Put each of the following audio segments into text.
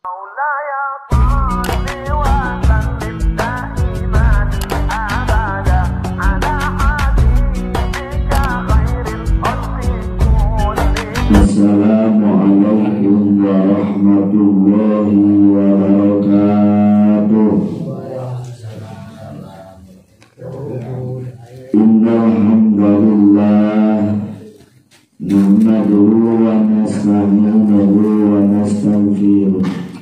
Assalamualaikum warahmatullahi wabarakatuh. Innal hamdalillah nahmaduhu wa nasta'inuhu wa nastaghfiruh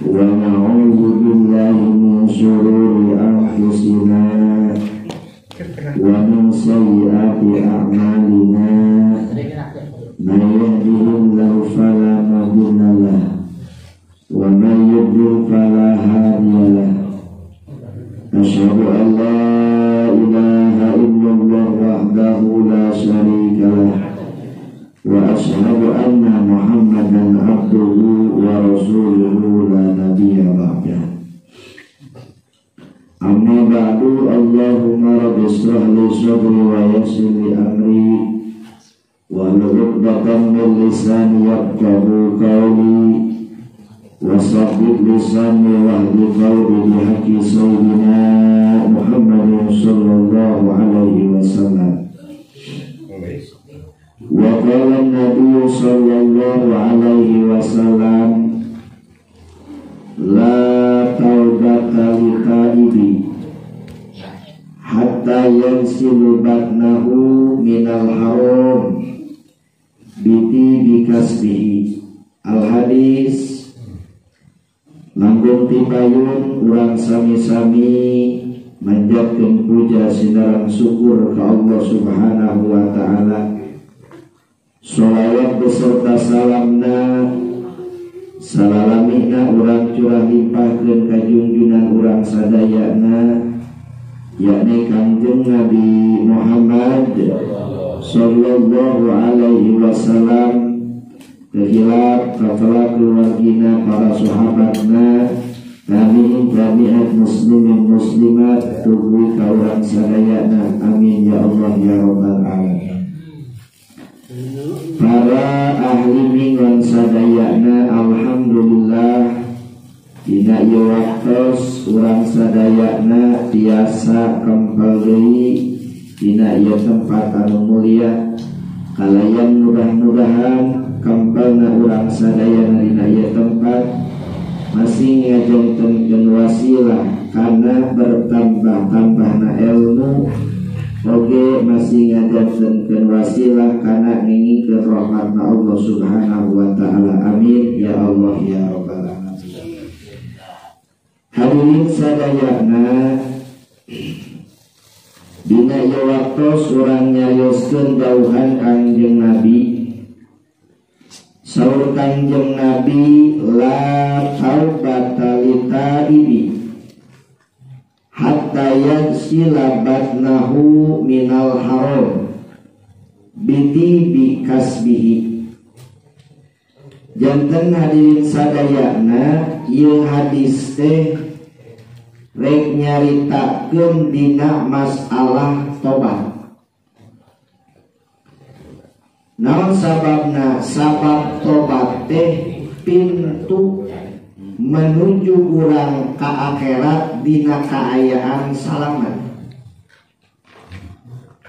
wa na'udzu billahi min syururi anfusina wa min sayyiati a'malina. Man yahdihillahu fala mudilla lahu wa man yudlil fala hadiya lahu. Asyhadu an la ilaha illallah wahdahu la syarika lah wa asyhadu anna Muhammadan abduhu wa rasuluhu la nabiyya ba'dah. Amma ba'du, Allahumma rabbi ishrah li sadri wa yassir li amri wa 'uqdatan min lisani yafqahu qawli wa sabbit lisani wahdi qawli bi haqqi sayyidina Muhammadin sallallahu alaihi wasallam. Wa qala an-nabiy sallallahu alaihi wasallam, la taubata li taibi hatta yansilu batnahu minal haram biti bikasbihi. Al hadis. Langkung tipayun urang sami-sami manjatkeun puja sinareng syukur ka Allah Subhanahu wa taala. Sholawat beserta salamna salalamina urang curah limpahkeun ka junjunan urang sadayana, yakni Kangjeng Nabi Muhammad sallallahu alaihi wasallam, kehilap katelah keluargina, para sahabatna, tabi'in tabi'at, muslimin muslimat, tunggu ka urang sadayana. Amin ya Allah ya rabbal alamin. Para ahli mingon sadayana, alhamdulillah dina ieu waktos urang sadayana tiasa kempel deui dina ieu tempat anu mulia, kalayan mudah-mudahan kempelna urang sadayana dina ieu tempat masih ngajantenkeun wasilah kana bertambah-tambahna ilmu, oge masih ngajantenkeun wasilah kana ngingikeun rahmatna Allah Subhanahu wa taala. Amin ya Allah ya rabbal alamin. Hadirin sadayana, dina ieu waktos urang nyarioskeun dawuhan Kangjeng Nabi. Saur Kangjeng Nabi, la taubata li taibi hatta yansila batnahu minal haram biti bikasbihi. Janten hadirin sadayana, ieu hadis teh rek nyaritakeun dina masalah tobat. Naon sababna? Sabab tobat teh pintu menuju urang ka akhirat dina kaayaan salamat.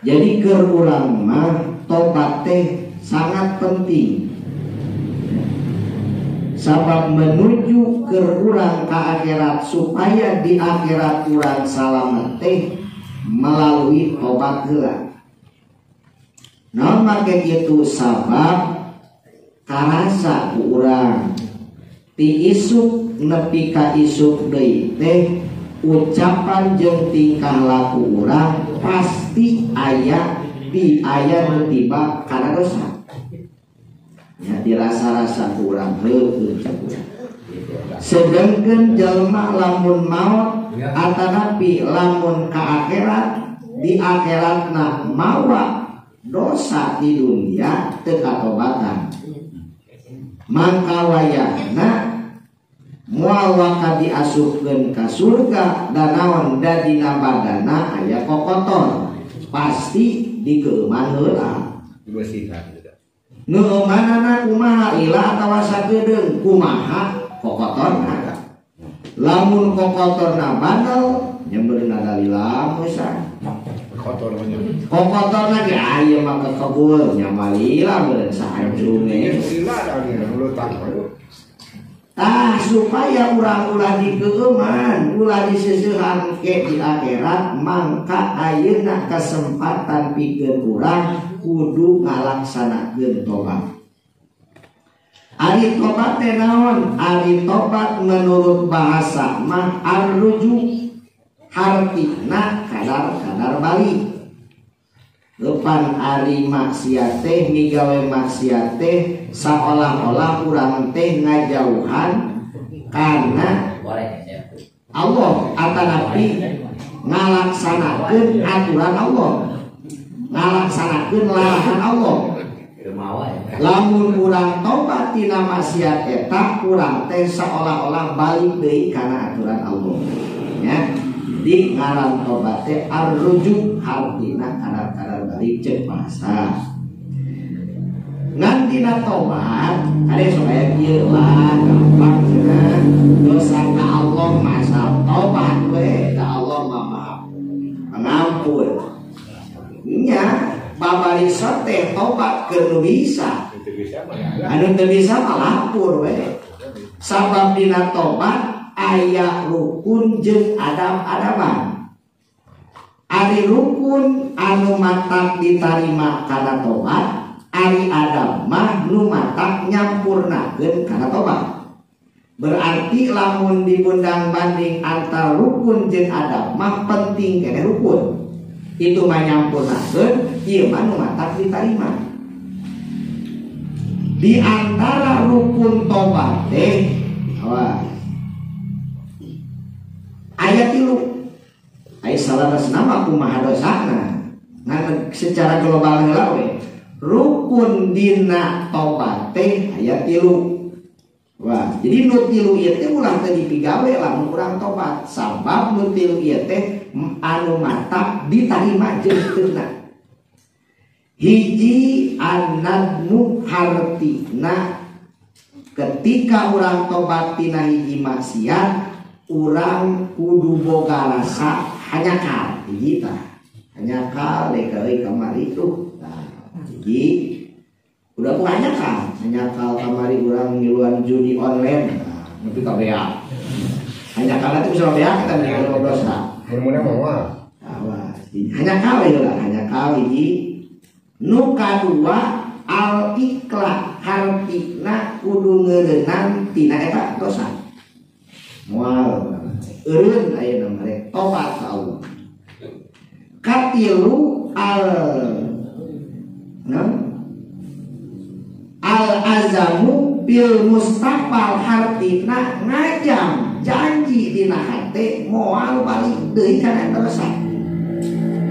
Jadi keur urang mah tobat teh sangat penting. Sabab menuju keur urang ka akhirat supaya di akhirat urang salamet teh melalui tobat heula. Naon make kitu? Sabab karasa ku urang ti isuk nepi ka isuk deui teh ucapan jeung tingkah laku urang pasti aya di aya nu tiba kana dosa. Ya dirasa-rasa kurang heueuh. Sedangkan jelma lamun maot atanapi lamun ka akhirat, di akhiratna mawa dosa di dunia teu katobatan. Mangka wayahna moal waka diasupkeun ka surga da naon da dina badana aya kokotor, pasti dikeuman heula. Dibersihan. Ngeumanana kumaha ila atawa sakedeung kumaha kokotorna. Lamun kokotorna bandel nyembeurna dalila musa. Kotor kokotorna ge aya mah kekebul nya malila meureun saanjunge. Tah supaya urang ulah dikeueuman, ulah diseusehan ke di akhirat, mangka ayeuna kesempatan pikeun urang kudu ngalaksanakeun tobat. Ari tobat teh naon? Ari tobat menurut bahasa mah arruju, hartina kadar-kadar balik. Lepan ari maksiat teh migawe maksiat teh seolah-olah urang teh ngajauhan karena Allah atanapi ngalaksanakeun aturan Allah, ngalaksanakeun larangan Allah. Lamun urang tobat tina maksiat eta urang teh seolah-olah balik deui kana aturan Allah, ya. Di ngaran tobat teh arrujuk hartina kadar-kadar balik cek bahasa. Ngan dina tobat kade sok aya kieu lah gampang cenah dosa ka Allah masa tobat we ka Allah mah maha pengampun. Nya babari teh tobat keur nu bisa. Anu teu bisa mah lapur we. Sabab dina tobat aya rukun jeung adab-adaban. Ari rukun anu matak ditarima kana tobat, ari adab mah nu matak nyampurnakeun kana tobat. Berarti lamun dibundang banding antara rukun jeung adab mah penting keneh rukun. Itu mah nyampurnakeun, ieu mah nu matak ditarima. Di antara rukun tobat teh awas ayat tilu ayat salaras nama kumaha dosana ngan secara global heula we rukun dina tobat teh ayat tilu. Wah, jadi nu tilu ieu teh ulah teu dipigawe lamun urang tobat sabab nu tilu ieu teh anu matak ditarima jeung teuna. Hiji anadmu hartina ketika urang tobat tina hiji maksiat urang kudu boga rasa hanyakal hiji tah hanyakal deui kamari tuh tah hiji udah ku hanyakal hanyakal kamari urang ngiluan judi online nah nepi ka beak hanyakal teh bisa beak kita ngiluan dosa mun-mun moal awas hanyakal heula hanyakal hiji nu kadua al ikhlas hartina kudu ngeureunang tina eta dosa moal eureun ayeuna mah rek tobat ka Allah. Katilu al al azamu bil mustaqbal hartina ngajam janji dina hate moal balik deui kana eta dosa.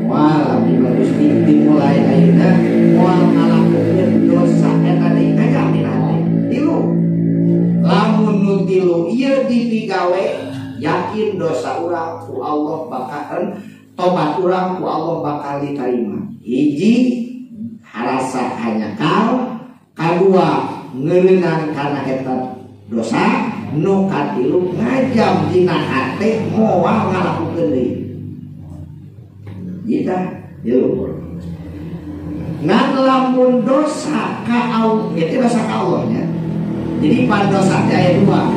Moal abdi mah Gusti dimulai ayeuna moal ngalakukeun dosa eta deui ngajam dina hate. Tilu lamun nu tilu ieu dipigawe yakin dosa urang ku Allah bakalan tobat urang ku Allah bakal diterima. Hiji harasa hanyakal, kadua ngeureunang kana eta dosa, nu katilu ngajam dina hate moal ngalakukeun deui. Ieu tah ieu. Ngan lamun dosa ka Allah, ieu dosa ka Allah nya. Jadi pan dosa teh aya dua.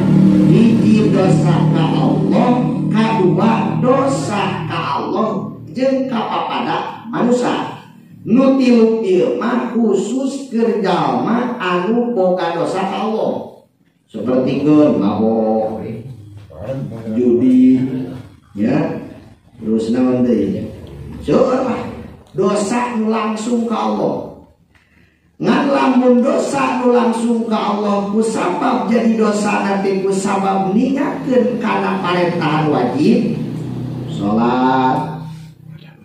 Hiji dosa ka Allah, kadua dosa ka Allah jeung ka papada manusia. Nu tilu ieu mah khusus keur jalma anu boga dosa ka Allah. Seperti geun mabok, judi, ya. Terus naon deui? Seueur lah dosa nu langsung ka Allah. Ngan lamun dosa nu langsung ka Allah ku sabab jadi dosa nanti ku sabab ningakeun kana parentahan wajib salat,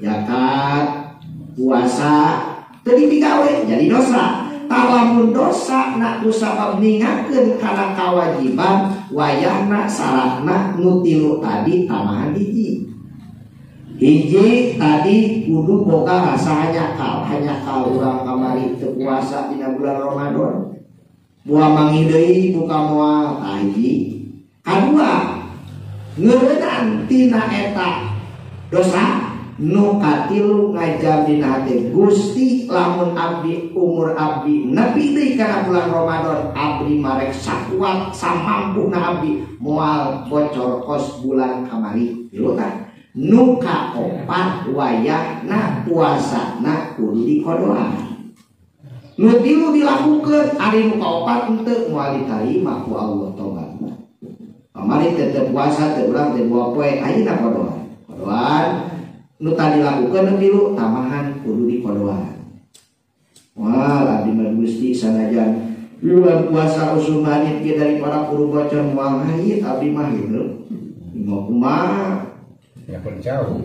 zakat, puasa teu dipigawe jadi dosa. Tah lamun dosa na ku sabab ningakeun kana kawajiban wayahna syaratna nu tilu tadi tambahan hiji. Hiji tadi kudu boga rasa hanyakal, hanyakal urang kamari teu puasa dina bulan Ramadan. Moal manggih deui buka moal tah hiji. Kadua ngeureunaan tina eta dosa nu katilu ngajam dina hate Gusti lamun abdi umur abdi nepi deui kana bulan Ramadan abdi marek sakuat samampuna abdi moal bocor kos bulan kamari. Tilu tah. Nu kaopat wayahna puasana kudu dikodoan. Nu tilu dilakukeun ari nu kaopat henteu moal ditarima ku Allah tobatna. Kamari teh teu puasa teh urang teh dua poe ayeuna kodoan. Kodoan nu tadi lakukeun nu tilu tambahan kudu dikodoan. Wah, abdi mah Gusti sanajan bulan puasa usum haid ge daripada kudu bocor moal haid abdi mah gitu. Mau kumaha? Ya pun jauh.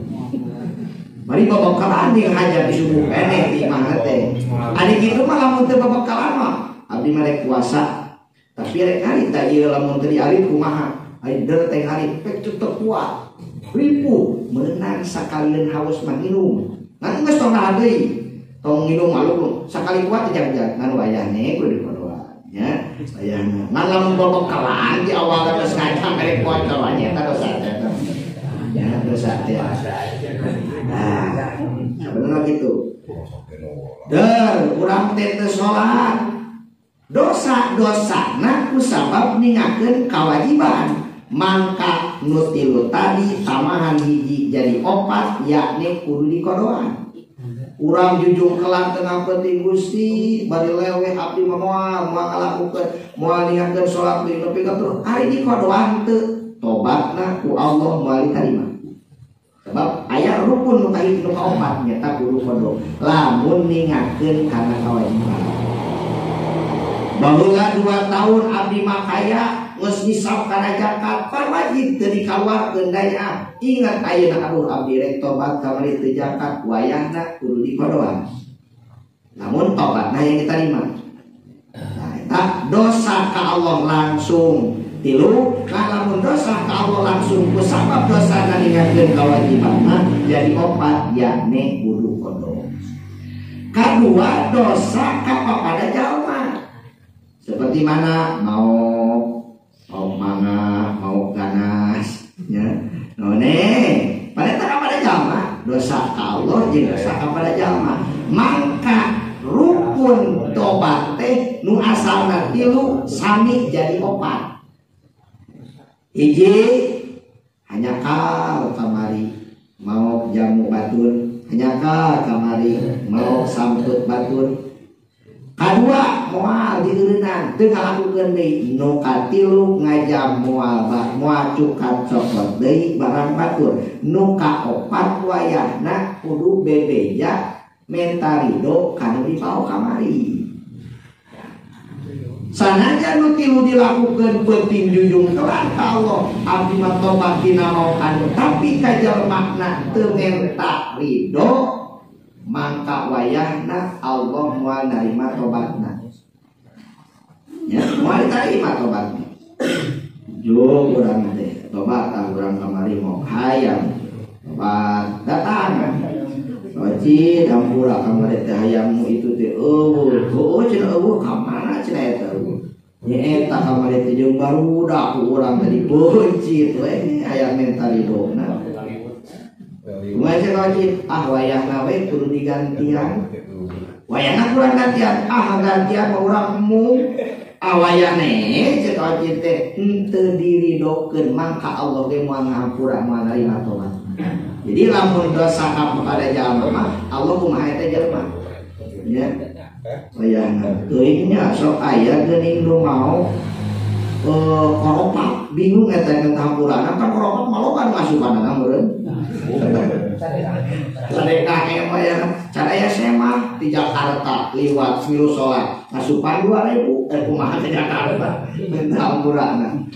Mari babakalan jeung hajat di subuh keneh di imah teh. Ari kitu mah lamun teu babakalan mah abdi mah rek puasa. Tapi rek harit tah ieu lamun teu diarit kumaha? Ari der teh harit pek teu kuat. Ripuh meunang sakalieun haus mah nginum. Ngan geus tong nahan deui. Tong nginum malu sakali kuat teh jang-jang ngan wayahne kudu dikodoan nya. Wayahna. Ngan lamun babakalan di awal geus ngajam rek kuat nya eta dosa teh. Ya dosa teh. Nah, bener gitu. Der urang teh teu salat. Dosa-dosana ku sabab ningakeun kawajiban. Mangka nu tilu tadi tambahan hiji jadi opat yakni kudu dikodoan. Urang jujung kelan tengah penting Gusti bari leweh abdi mah moal moal ngalakukeun moal ningakeun salat deui nepi ka tuh ari dikodoan teu tobatna ku Allah moal ditarima. Sebab aya rukun nu kahiji nu kaopat nyata kudu qada lamun ningakeun kana kawajiban. Baheula 2 tahun abdi mah kaya geus nisab kana zakat pan wajib teu dikaluarkeun daya. Ingat ayeuna aduh abdi rek tobat kamari teu zakat wayahna kudu dikodoan. Namun tobatna yang diterima. Nah eta dosa ka Allah langsung tilu, lamun dosa ka Allah langsung ku sabab dosa ningakeun kawajibanna jadi opat yakni kudu qada. Kadua dosa ka papada jalma. Seperti mana mau mangga, mau ganas nya. None, pada tak pada jalma, dosa ka Allah jeung dosa ka pada jalma. Mangka rukun tobat teh nu asalna tilu sami jadi opat. Hiji hanya kal kamari mau jamu batur, hanya kal kamari mau samput batur. Kadua moal dieureunang teu ngalakukeun deui. Nu katilu ngajam moal moal cukat cokot deui barang batur. Nu kaopat wayahna kudu bebeja menta ridho kana dipao kamari. Sanajan nu tilu dilakukeun penting junjung kelan ka Allah abdi mah tobat dina mau anu tapi ka jalmana teu menta ridho mangka wayahna Allah moal narima tobatna. Ya moal diterima tobatna. Jo urang teh tobat tah urang kamari mau hayam tobat datang. Oci dampura kamari teh hayammu itu teh eueuh heueuh cenah eueuh ka mana cenah eta eueuh. Nya eta kamari teh jeung barudak ku urang teh dibencit we hayam menta ridona. Kumaha cenah oci ah wayahna we kudu digantian. Wayahna kurang gantian ah gantian mah urang embung. Ah wayahne cenah oci teh henteu diridokeun mangka Allah ge moal ngahampura moal narima tobat. Jadi lamun dosa kepada jalma mah Allah kumaha eta jalma. Ya. Wayahna teuing nya sok aya geuning nu mau koropak bingung eta tentang hampurana kan koropak mah loba nu asupanana meureun. Sadekah mah ya cara aya semah di Jakarta liwat milu salat asupan 2000 kumaha di Jakarta minta hampurana.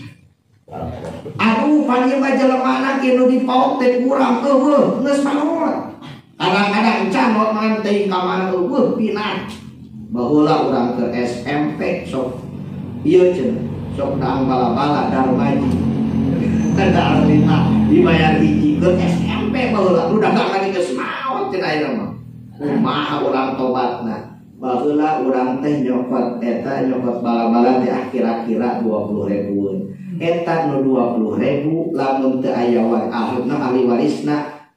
Aduh pan ieu mah jelemana kieu nu dipaok teh kurang eueuh geus maot. Kadang-kadang can mah teh ka mana eueuh pinat. Baheula urang ke SMP sok ieu cenah sok daang bala-bala darmaji. Darma dibayar hiji ke SMP baheula nu dagang lagi geus maot cenah ayeuna mah. Kumaha urang tobatna? Baheula urang teh nyokot eta nyokot bala-bala teh kira-kira 20 ribuan. Eta nu 20.000 lamun teu aya ahlna ahli warisna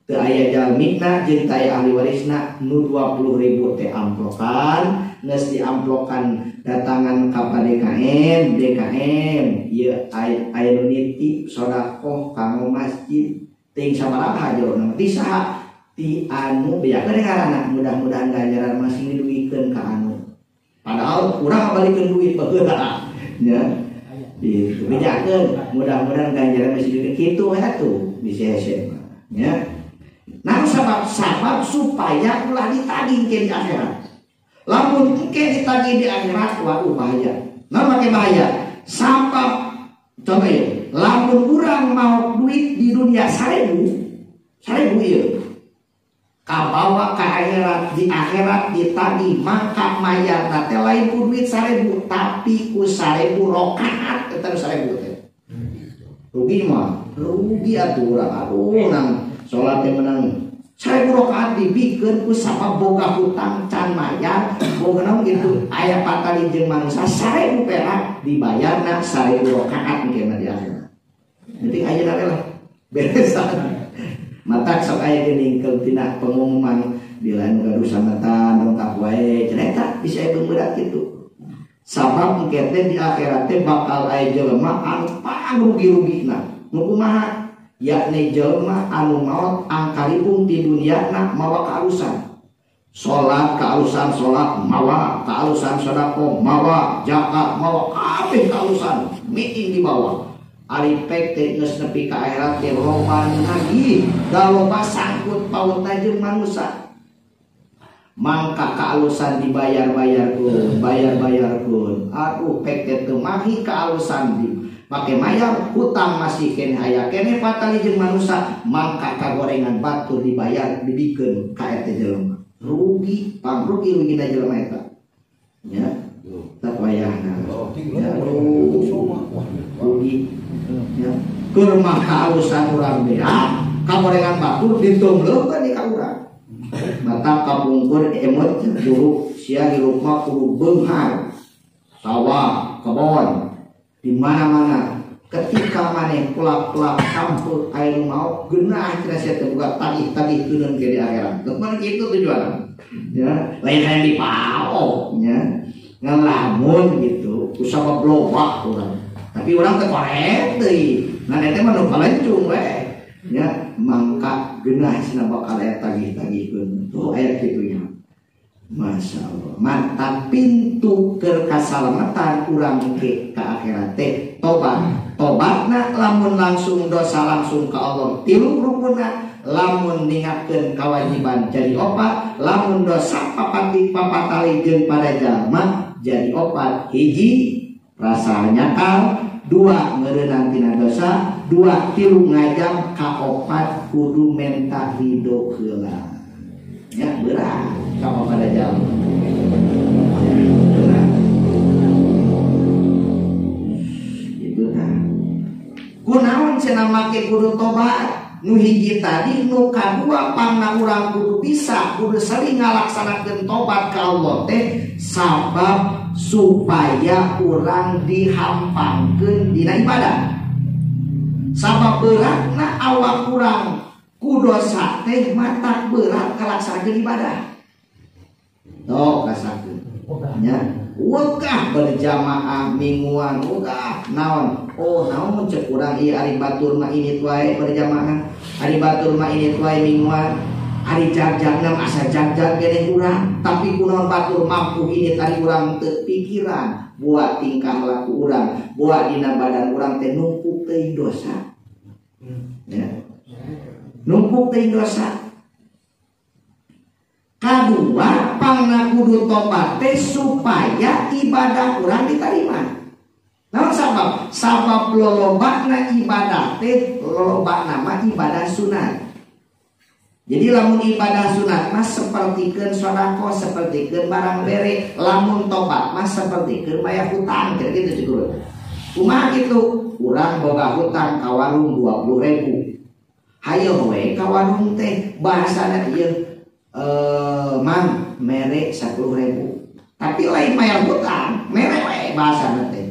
teu aya jalmina jeung teu aya ahli warisna nu 20.000 teh amplokan geus diamplokan datangan ka DKM DKM ieu aya nu nitip sedekah kanggo masjid ting sabaraha jerona ti saha ti anu bejakeun ngaranna mudah-mudahan ganjaran masih didugikeun ka anu padahal urang ngabalikeun duit baheula nya gitu bejakeun mudah-mudahan ganjaran masih didugikeun kitu we atuh bisa hese mah nya. Nah sabab supaya ulah ditagih ke di akhirat. Lamun engke ditagih di akhirat waduh bahaya. Nah make bahaya. Sabab contoh ya, lamun urang mau duit di dunia 1000 ieu. Kabawa ka akhirat, di akhirat ditagih maka mayarna teh lain ku duit 1000 tapi ku 1000 rakaat eta 1000 teh. Rugi mah, rugi atuh urang aduh nang salat teh menang 1000 rakaat dibikeun ku sabab boga hutang can mayar boga naon kitu aya patali jeung manusia 1000 perak dibayarna 1000 rakaat engke mah di akhirat. Penting ayeuna teh lah beresan. Matak sok aya geuning tina pengumuman di lain gaduh samatan lengkap wae cenah eta bisa aya beungeut kitu. Sabab engke teh di akhirat teh bakal aya jelema anu pangrugi-rugina. Nu kumaha? Yakni jelema anu maot angkaribung di dunyana mawa kaalusan. Salat kaalusan salat mawa, kaalusan sedekah mawa, zakat mawa, kabeh kaalusan miing dibawa. Ari pek teh geus nepi ka akhirat teh loba nu nagih, da loba sangkut pautna jeung manusa. Mangka kaalusan dibayar-bayarkeun, bayar-bayarkeun. Aduh pek teh teu mahi kaalusan di make mayar hutang masih keneh aya keneh patali jeung manusa mangka kagorengan batur dibayar dibikeun ka eta jelema. Rugi, pangrugi rugina jelema eta. Nya, tak wayahna. Ya, rugi. Ya, keur mah kaalusan urang beak, kagorengan batur ditumleukeun di ka urang. Mata kapungkur emot buruk sia hirup mah kudu beunghar. Sawah, kebon, di mana-mana ketika maneh kulap-kulap kampung aya nu mau geunah cenah sia teh buka tagih-tagih teuneun ke di akhirat. Kumaha kitu tujuanna? Ya, lain hayang dipao nya. Ngalamun gitu, ku sabab loba urang. Tapi urang teh korek deui. Ngan eta mah nu palencung we. Ya, mangka geunah cenah bakal aya tagih-tagihkeun. Tuh aya kitu nya. Masya Allah, mantap pintu kesalamatan urang ke akhirat teh tobat. Tobatna lamun langsung dosa langsung ke Allah tilu rukunna, lamun ningatkeun kewajiban jadi opat, lamun dosa papati papatali jeung pada jalma jadi opat. Hiji rasa nyakal, dua meureunan tina dosa, dua tilu ngajam, kaopat kudu menta ridho heula. Ya berat sama pada jauh. Berat. Itu nah. Kunaon cenah make kudu tobat? Nu hiji tadi, nu kadua pangna urang kudu bisa, kudu sering ngalaksanakeun tobat ka Allah teh sabab supaya urang dihampangkeun dina ibadah. Sabab beratna awak urang ku dosa teh matak berat kalaksanakeun ibadah. Tuh kasakeun. Nya, wegah berjamaah mingguan, wegah naon? Oh, naon cek urang ieu ari batur mah ini wae berjamaah, ari batur mah ini wae mingguan, ari jagjagna asa jagjag keneh urang, tapi kunaon batur mampu ini tadi urang teu pikiran buat tingkah laku urang, buat dina badan urang teh numpuk teuing dosa. Ya. Numpuk teuing dosa. Kadua pangna kudu tobat teh supaya ibadah urang diterima. Naon sabab? Sabab lolobana ibadah teh lolobana mah ibadah sunat. Jadi lamun ibadah sunat mah sapertikeun sedekah, sapertikeun barang bere, lamun tobat mah sapertikeun bayar hutang, kira kitu cukup. Kumaha kitu? Urang boga hutang ka warung 20.000. Hayo we ka warung teh bahasana ieu mang mere 10.000. Tapi lain bayar hutang, mere we bahasana teh.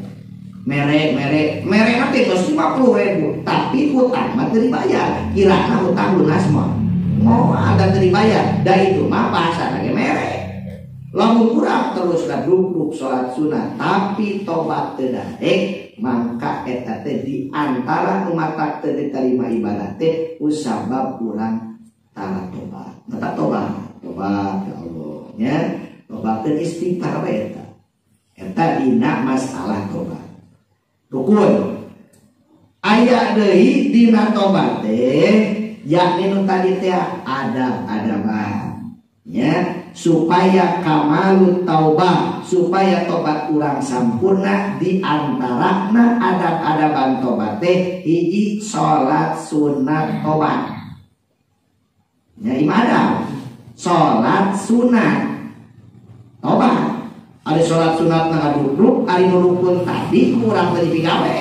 Mere mere mere nanti terus 50.000 tapi hutang mah teu dibayar kirana hutang lunas mah mau ada teu dibayar da itu mah bahasana ge mere. Lamun urang terus ngadugdug salat sunat tapi tobat teu daek mangka eta teh di antara nu matak teu diterima ibadah teh kusabab urang tara tobat. Mata tobat, tobat ya Allah nya, tobatkeun istighfar we eta. Eta dina masalah tobat. Rukun aya deui dina tobat teh yakni nu tadi teh adab-adaban nya supaya kamalut taubah, supaya tobat urang sampurna di antarana adab-adaban tobat teh hiji salat sunat tobat nya ibadah salat sunat tobat. Ari salat sunat ngaduduk ari nu rukun tadi kurang teu dipigawe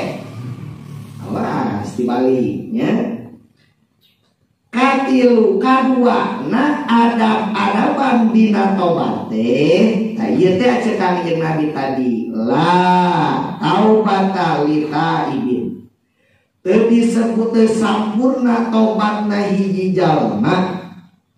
awas dibalik nya. Katilu kadua na adab-adaban dina tobat teh tah ieu teh ceuk Kangjeng Nabi tadi la taubata li taibin teu disebut teh sampurna tobatna hiji jalma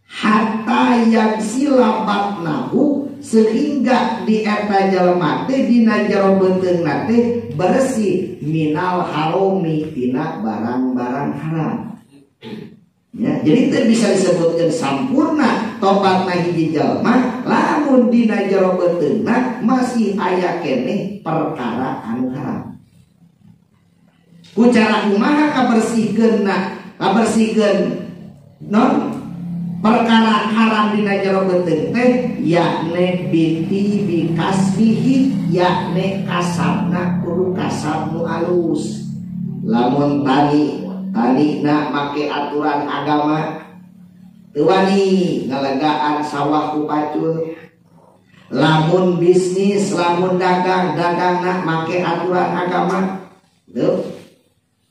hatta yaksila batnahu sehingga di eta jalma teh dina jero beuteungna teh bersih minal haromi tina barang-barang haram. Ya, jadi itu bisa disebutkan sampurna tobatna hiji jalma lamun dina jero beuteungna masih aya keneh perkara anu haram. Ku cara kumaha kabersihkeunna kabersihkeun non perkara haram dina jero beuteung teh yakni biti bikasbihi yakni kasabna kudu kasab nu alus. Lamun tani nak make aturan agama teu wani ngalegaan sawah ku pacul. Lamun bisnis lamun dagang dagangna make aturan agama teu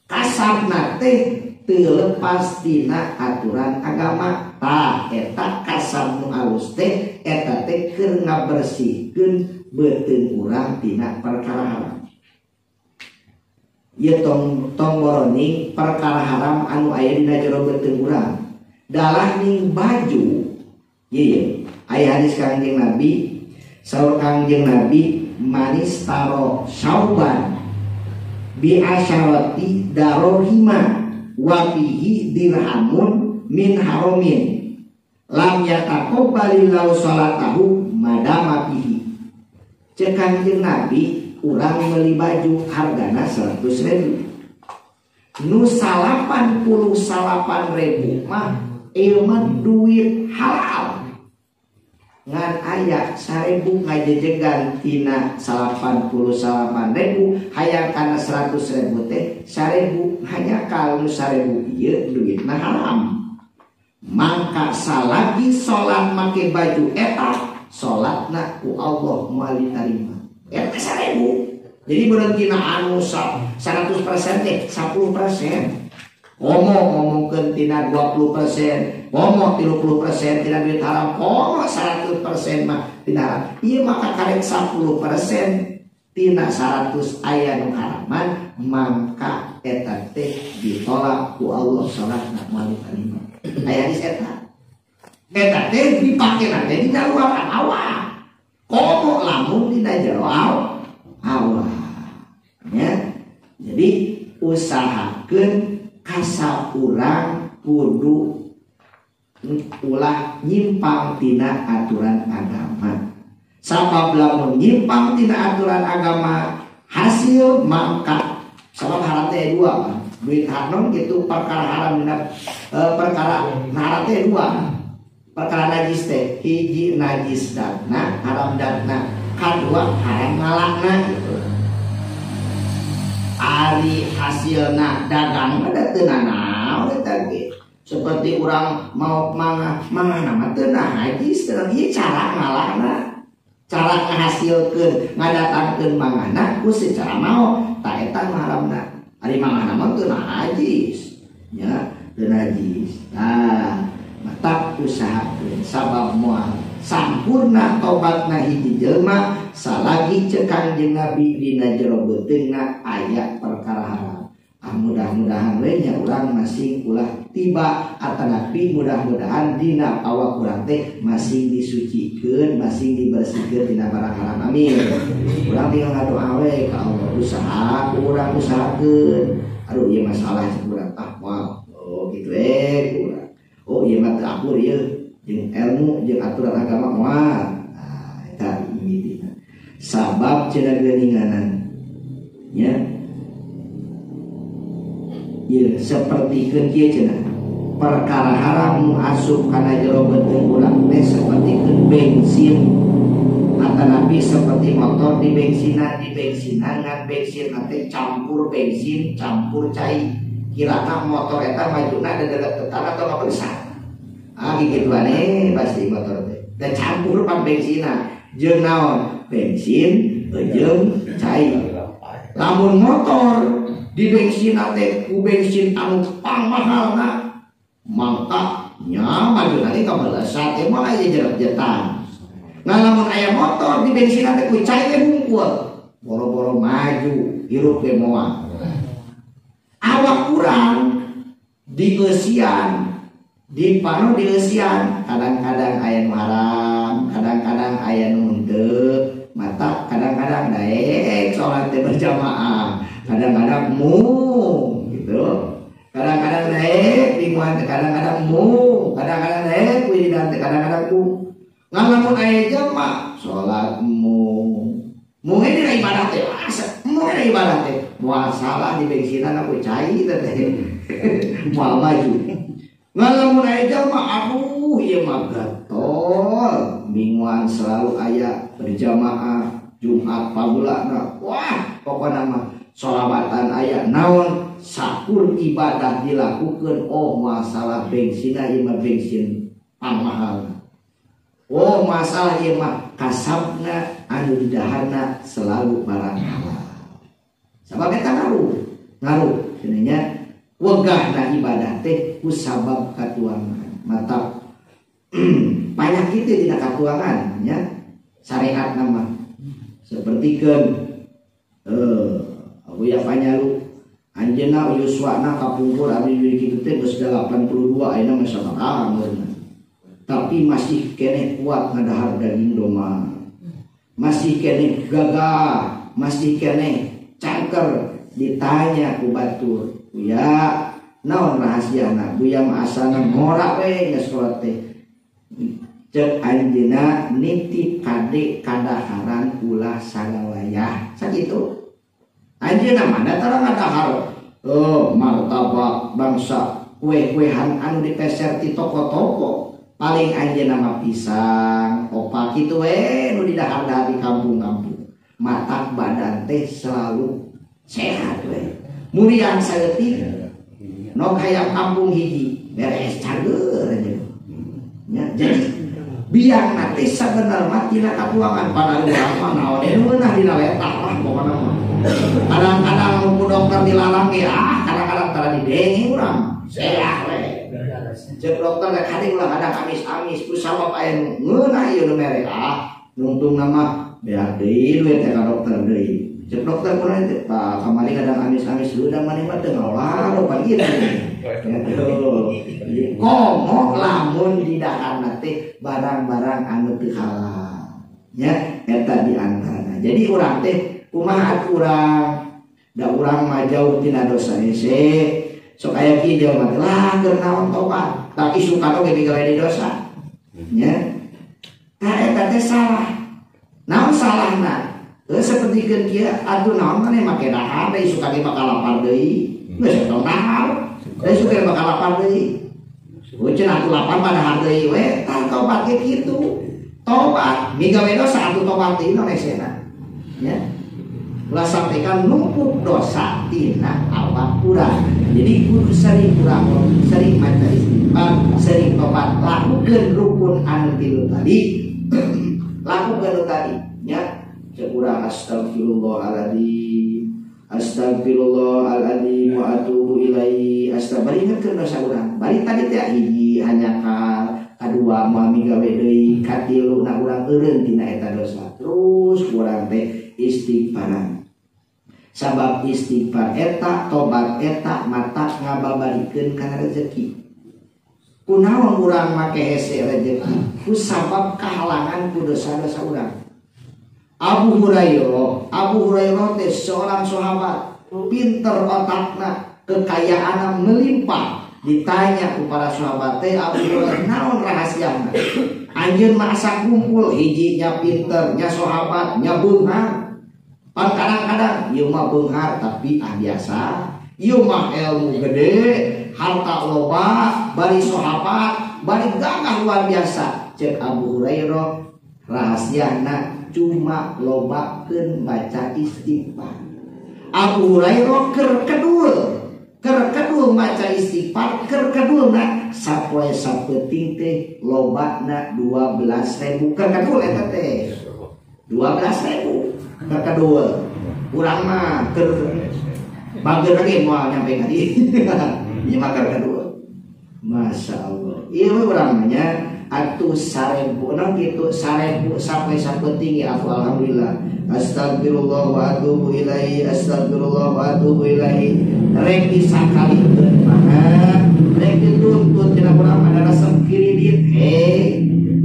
kasabna teh teu lepas dina aturan agama. Tah eta kasab nu alus teh eta teh keur ngabersihkeun beuteung urang tina perkara haram. Ieu tong boroning perkara haram anu aya dina jero beuteung urang. Dalah ning baju ieu aya hadis Kangjeng Nabi saur Kangjeng Nabi manis taro sauban bi asyarati darohima wa fihi dirhamun min haromin lam yataqabbalillahu salatahu madama fihi. Ceuk Kangjeng Nabi urang meuli baju hargana 100.000 nu 89.000 mah ieu mah duit halal ngan aya 1.000 ngajejegan tina 89.000 hayang kana 100.000 teh 1.000 hanya kalau 1.000 ieu duitna haram. Mangka salagi salat make baju eta salatna ku Allah moal ditarima. Eta 1.000. Jadi berhenti na anu 100% teh 10%. Komo ngomongkeun tina 20%, komo 30% tina duit haram, komo 100% mah tina haram. Ieu maka karek 10% tina 100 aya nu haraman, mangka eta teh ditolak ku Allah salatna moal ditarima. Aya hadis eta. Eta teh dipakena teh dina luar awak. Komo lamun dina jero awak. Ya. Jadi usahakeun kasab urang kudu ulah nyimpang tina aturan agama. Sabab lamun nyimpang tina aturan agama hasil mangka sabab haram teh dua duit haram gitu perkara haram dina perkara haram teh dua perkara najis teh hiji najis datna haram datna kadua haram ngalakna gitu. Ari hasilna dagang ada teu nanaon eta ge seperti urang mau mangga mangga mah teu najis teu ieu cara ngalahna cara ngahasilkeun ngadatangkeun mangana ku secara mau ta eta haramna ari mangana mah teu najis nya teu najis. Tah matak usahakeun sabab moal sampurna tobatna hiji jelema salagi cek Kangjeng Nabi dina jero beuteungna aya perkara haram. Ah mudah-mudahan we nya urang masing ulah tiba atanapi mudah-mudahan dina awak urang teh masing disucikeun, masing dibersihkeun dina barang haram. Amin. Urang tinggal ngadoa we ka Allah, usaha urang usahakeun. Aduh ieu masalah cek urang ah moal. Oh kitu we urang. Oh ieu mah teu akur ieu jeung ilmu jeung aturan agama moal. Nah eta mimitina. Sabab cenah geuninganan nya. Ya, sapertikeun kieu cenah perkara haram nu asup kana jero beuteung urang teh sapertikeun bensin atanapi seperti motor di bensinan ngan bensin teh campur bensin campur cai kirana motor eta majuna dedelet tetang atau ngabesar ah kikituan pasti motor teh dan campur pan bensinan jeung naon bensin jeung cai lamun motor di bensin teh ku bensin anu pangmahalna mangka nya maju nanti kabelesat teh mah aya jerep-jetan. Nah lamun aya motor di bensin teh ku cai teh hungkul boro-boro maju hirup teh moal. Awak urang dieusian di pano dieusian kadang-kadang aya nu haram, kadang-kadang aya nu henteu, mata kadang-kadang daek salat teh berjamaah. Kadang-kadang mu gitu, kadang-kadang naik limuan, kadang-kadang mu, kadang-kadang naik wiridan, kadang-kadang mu. Ngalamun aya jama salat mu, mu ini ibadah teh, mu ini ibadah teh, moal salah di bensinan aku cai teh, moal maju. Ngalamun aya jama aduh ieu mah getol, mingguan selalu aya berjamaah Jumat pagulana, wah pokona mah sholawatan aya naon sakur ibadah dilakukan oh masalah bensin ieu mah bensin pangmahal oh masalah ieu mah kasabna anu didaharna selalu barang halal sabab eta ngaruh cenah nya wegahna ibadah teh ku sabab katuangan mata panyakit teh dina katuangan nya syariat mah sapertikeun Buya Panyalu anjeunna yuswana kapungkur abdi di kitu teh geus 82 ayeuna mah sabaraha meureun. Tapi masih keneh kuat ngadahar daging domba. Masih keneh gagah, masih keneh cangker ditanya ku batur. Buya, naon rahasiana? Buya mah asana ngora we nya salat teh. Cek anjeunna nitip kade kadaharan ulah sagawayah. Sakitu. Anjeunna mana tara ngadahar oh martabak bangsa kue-kuehan anu dipeser ti toko-toko paling anjeunna mah pisang opak kitu we nu didahar-dahar di kampung-kampung matak badan teh selalu sehat we muriang saeutik nok hayam kampung hiji beres cager anjeunna nya jadi biang mati sabenerna mah tina katuangan padahal urang mah naon ngeunah dina letah lah pokona mah. Kadang-kadang ku dokter dilarang ge ah kadang-kadang tara didenge urang seah we. Cek dokter ge kadang ulah kadang amis-amis ku sabab aya nu ngeunah ieu nu mere ah nungtungna mah beak deui duit teh ka dokter deui. Cek dokter kunaon teh tah kamari kadang amis-amis udah maneh mah teu ngalola pan kitu. Komo lamun didaharna teh barang-barang anu teu halal nya eta di antarana. Jadi urang teh kumaha urang da urang mah jauh tina dosa hese sok aya kieu jelema teh lah keur naon tobat tak isukan oge digawe di dosa nya tah eta teh salah naon salahna heuh sapertikeun kieu atuh naon maneh make dahar da isukan ge bakal lapar deui geus tong dahar da isukan bakal lapar deui heuh cenah atuh lapar mah dahar deui we tah tobat ge kitu tobat migawe dosa atuh tobat deui naon esena nya ulah sampaikan numpuk dosa tina awak urang. Jadi kudu sering urang sering maca istighfar, sering tobat, lakukeun rukun anu tilu tadi. Lakukeun nu tadi nya cek urang astagfirullahaladzim, astagfirullahaladzim wa atubu ilaihi. Astagfirullah ingetkeun dosa urang. Bari tadi teh hiji hanjakal, Kadua moal migawe deui, katilu na urang eureun tina eta dosa. Terus urang teh istighfaran. Sabab istighfar eta tobat eta mata ngababarikeun kana rezeki. Kunaon urang make hese rezeki? Ku sabab kahalangan ku dosa-dosa urang. Abu Hurairah teh seorang sahabat, pinter otakna, kekayaanna melimpah. Ditanya ku para sahabat teh Abu Hurairah naon rahasiana? Anjeun mah asa kumpul hiji nya pinter, nya sahabat, nya beunghar. Pan kadang-kadang ieu mah beunghar tapi ah biasa, ieu mah ilmu gede, harta loba, bari sahabat, bari gagah luar biasa. Cek Abu Hurairah rahasiana cuma lobakeun baca istighfar. Abu Hurairah keur kedul maca istighfar, keur kedulna sapoe sapeuting teh lobana 12.000 keur kedul eta teh 12.000 keur kedul. Urang mah keur bager lagi moal nyampe ka dieu. Ieu mah keur kedul. Masya Allah. Ieu urang mah nya atuh 1000 naon kitu 1000 sapoe sapeuting ya aku alhamdulillah. Astagfirullah wa atubu ilaihi, astagfirullah wa atubu ilaihi. Rek disakalikeun mah, rek dituntut tina urang ada resep kredit.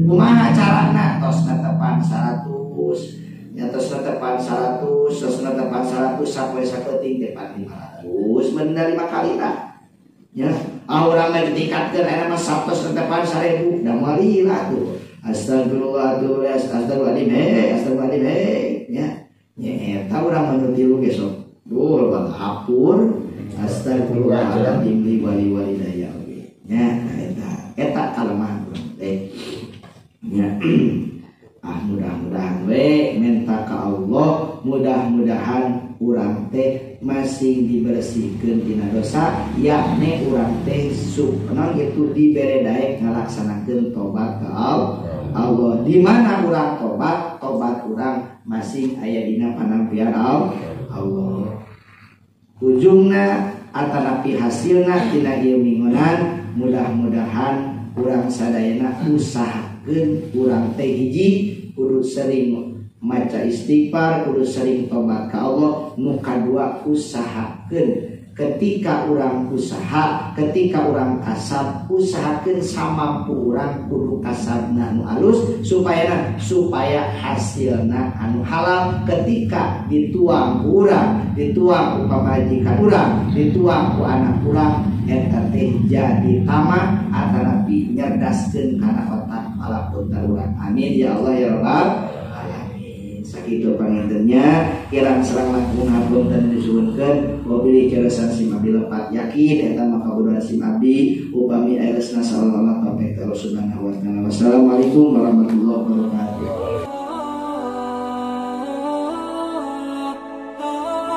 Kumaha carana? Tos netepan 100, nya tos netepan 100, tos netepan 100 sapoe sapeuting teh 500, mending 5 kali lah. Ya, urang mah ditingkatkeun aya mah 100 netepan 1000, da moal lila tuh. Astagfirullah, astagfirullahaladzim, astagfirullahaladzim, ya, nya eta urang mah nu tilu ge sok. Duh, loba hapur. Astagfirullahaladzim li wali walidayya oge. Nya eta kalemahan urang teh. Nya. Ah mudah-mudahan we minta ka Allah, mudah-mudahan urang teh masing dibersihkeun tina dosa, yakni urang teh sukna gitu dibere daek ngalaksanakeun tobat ka Allah. Di mana urang tobat, tobat urang masing aya dina panampian Allah. Ujungna atanapi hasilna tina ieu minggunan, mudah-mudahan urang sadayana usahakeun urang teh hiji kudu sering maca istighfar, kudu sering tobat ka Allah. Nu kadua usahakeun ketika urang usaha, ketika urang kasab, usahakeun samampu urang kudu kasabna anu alus supaya supaya hasilna anu halal ketika dituang ku urang, dituang ku pamajikan urang, dituang ku anak urang, eta teh jadi tamak atanapi nyerdaskeun kana otak kepala urang. Amin ya Allah ya Rabbal alamin. Sakitu pangintennya kirang serang langkung hapunten disuhunkeun wabilih carasan sim abdi lepat yakin eta maka bodohan sim abdi upami ayeuna sallallahu alaihi wa sallam. Wassalamualaikum warahmatullahi wabarakatuh.